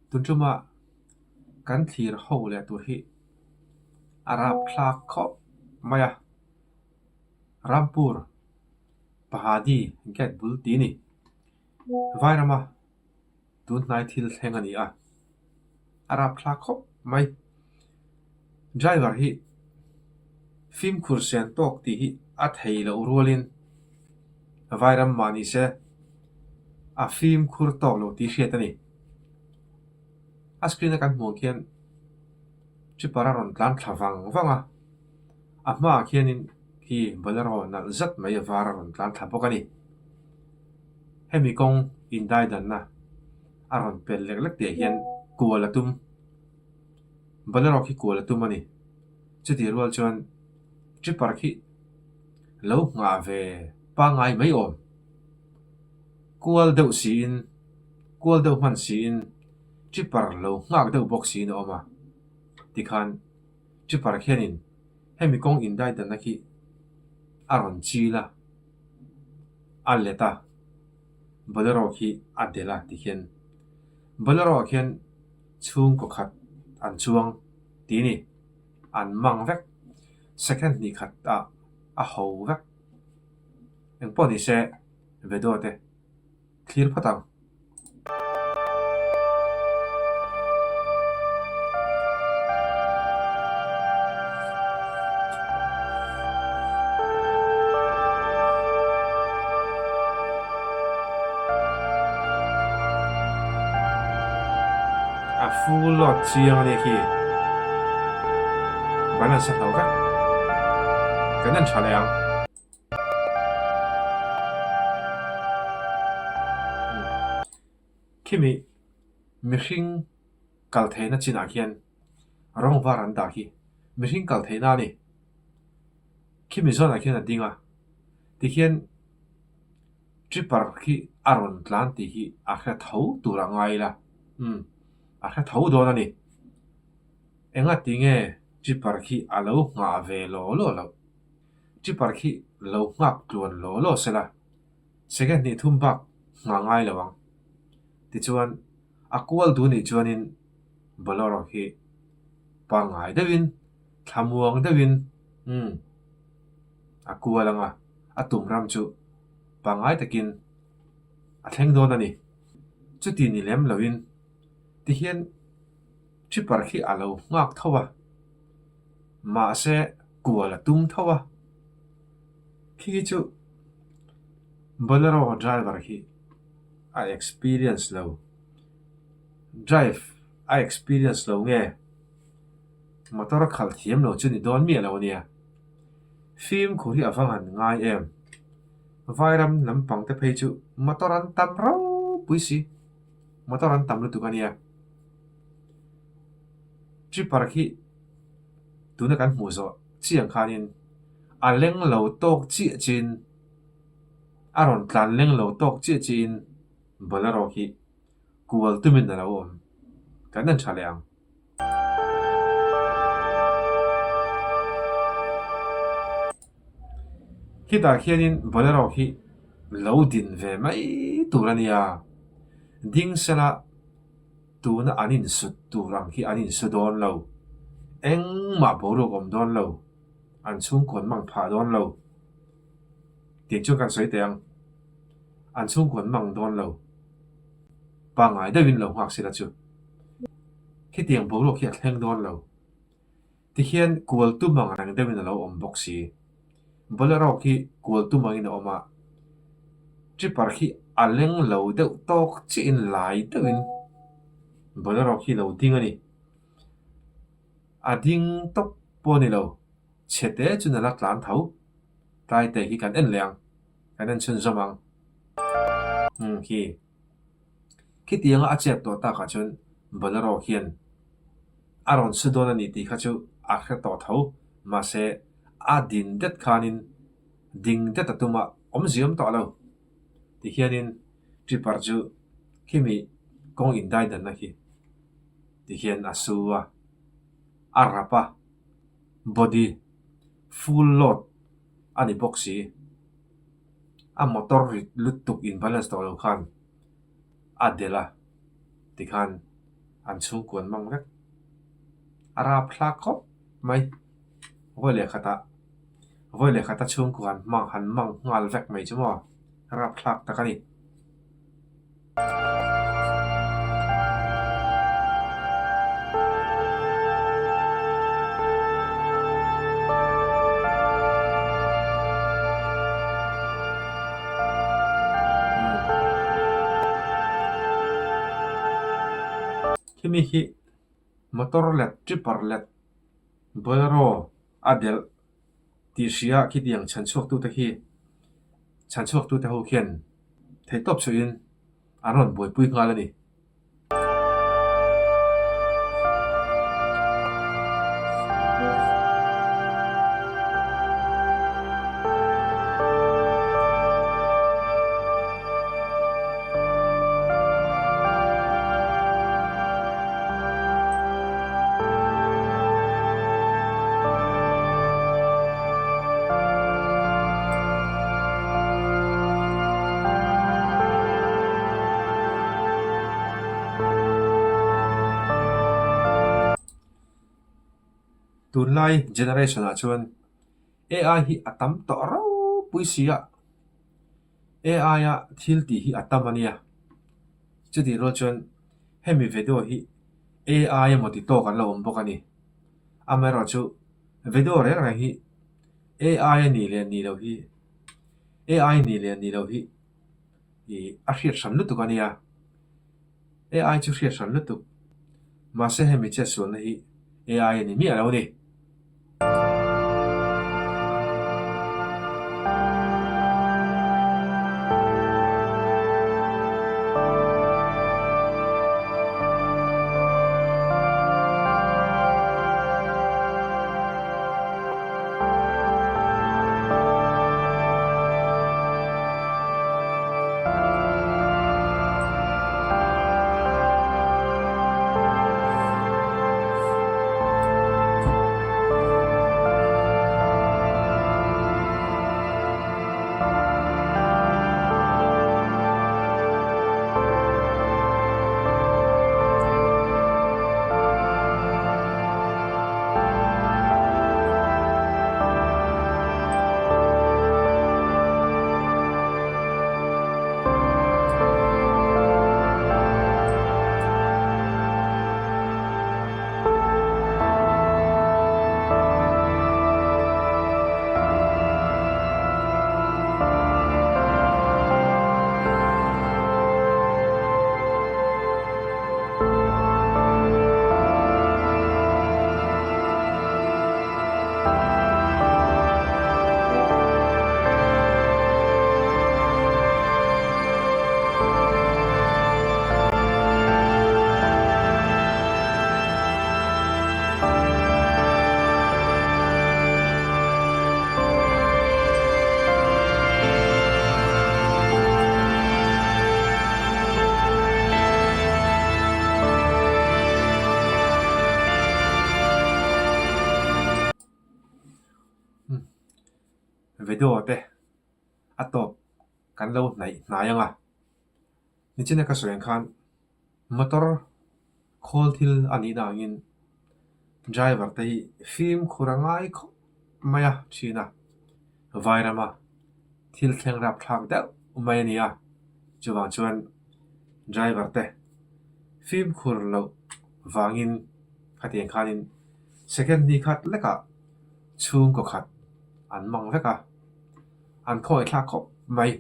Tun tuma kan thlir ho leh tur hi a rapthlak khawp mai a, Rampur Pahadi gate bul tih a ni. Vairama tun hnai thil thleng a ni a, a rapthlak khawp mai. Driver hi fimkhur sen tawk tih hi a thei loh rualin Vairam mah ni se a fimkhur tawk lo tih hriat a ni. A screen a kan hmuh ang khian tripper a rawn tlan thla vang vang a, a hmaah khianin khi bolero nalh zat mai a var a rawn tlan thla bawk a ni. Hemi kawng indaidanna a rawn pel lek lek tih ah hian kual a tum, bolero khi kual a tum a ni. Chutih rual chuan tripper khi lo nghah ve pangngai mai awm. Kual deuh siin, kual deuh hman siin tripper lo nghak deuh bawk siin a awm a. Tikhan tripper khianin hemi kawng indaidanna khi a rawn chil a, a let a, bolero khi a delh a tikhian bolero ah khian chhungkaw khat an chuang tih a ni. An mang vek. Second hnih khat ah a ho vek. Engpawh ni se video te thlir phawt ang. A full load chiang a nia khi. Balance a hlo vek. Kan en tha leh ang. Khimi mihring kal theihna chinah khian rawng var an dah khi mihring kal theihna a ni. Khimi zawnah khian a ding a, tikhian tripper khi a rawn tlan tih hi a hre tho tur a ngai ila, umm a hre tho dawn a ni. Engati nge tripper khi a lo nghah ve law law loh? Tripper khi lo nghak tluan law law sela, second hnih thum bak nghah ngai lo ang. Tichuan, a kual duh nih chuanin Bolero khi pangngai deuhin, thlamuang deuhin umm a kual ang a, a tum ram chu pangngai takin a thleng dawn a ni. Chuti ni lem loin tihian tripper khi a lo nghak tho a. Mahse kual a tum tho a, khi chu Bolero driver hi a experience lo, drive a experience lo nge motor khalh thiam lo chu ni dawn miah lo ania. Fimkhur hi a va ngan ngai em? Vairam lampang te phei chu motor an tam ropui si, motor an tam lutuk ania. Tripper khi tuna kan hmuh zawh chiang khanin a leng lo tawk chiah chiin a rawn tlan leng lo tawk chiah chiin Bolero khi kual tumin a lo awm. Kan en tha leh ang. Khitah khianin Bolero khi lo din ve mai tur a nia. Ding sela. Tuna an insut tur ang hi an insu dawn lo. Engmah boruak awm dawn lo. An chhungkawn mang phah dawn lo. Tih chu kan sawi teh ang. An chhungkawn mang dawn lo. Pangngai deuhin lo nghak sila chu. Khitiang boruak hi a thleng dawn lo. Tihian kual tum ang reng deuhin a lo awm bawk si. Bolero khi kual tum angin a awm a, tripper khi a leng lo deuh tawk chiahin lai deuhin Bolero khi lo ding a ni. A ding tawp pawh a ni lo, chhe te chu nala tlan tho. Tlai te hi kan en leh ang, kan en chhunzawm ang. Umm khi. Khitianga a chet tawh takah chuan Bolero hian a rawn su dawn a ni tih kha chu a hre tawh tho. Mahse, a din det khanin ding det a tum a, awmzia awm tawh lo. Tihianin tripper chu khimi kawng indaidanna khi tihian a su a, a rap a, body full load a ni bawk si. A motor rit lutuk in balance tawh lo khan a delh a tikhan. An chhungkuan mang vek. A rapthlak khawp mai. Vawi leh khatah vawi leh khata chhungkua han hmang han mang nghal vek mai chu maw rapthlak tak a ni. Khimi hi motor let tripper let bolero a delh tih hria khitiang chhan chhuaktute khi chhan chhuaktute ho khian theihtawp chhuihin an rawn buaipui nghal a ni. Tunlai generation ah chuan AI hi a tam tawh ropui si a, AI a thil tih hi a tam a nia. Chutih rual chuan hemi video hi AI emaw ti tawk an lo awm bawk a ni. Amaherawhchu video reng reng hi AI a nih leh nih loh hi AI nih leh nih loh hi ih a hriat hran lutuk a nia. AI chu hriat hran lutuk. Mahse hemi chetsualna hi AI a ni miah lo a ni. Video te a tawp kan lo hnaih hnai ang a, nichina ka sawi ang khan motor khawl thil a nihna angin driver te hi fimkhur a ngai khawp mai a thin a, vairama thil thleng rapthlak deuh mai a ni a, chuvang chuan driver te fimkhur loh vangin khatiang khanin second ni khat lekah chhungkaw khat an mang vek a, an khawngaih thlak khawp mai.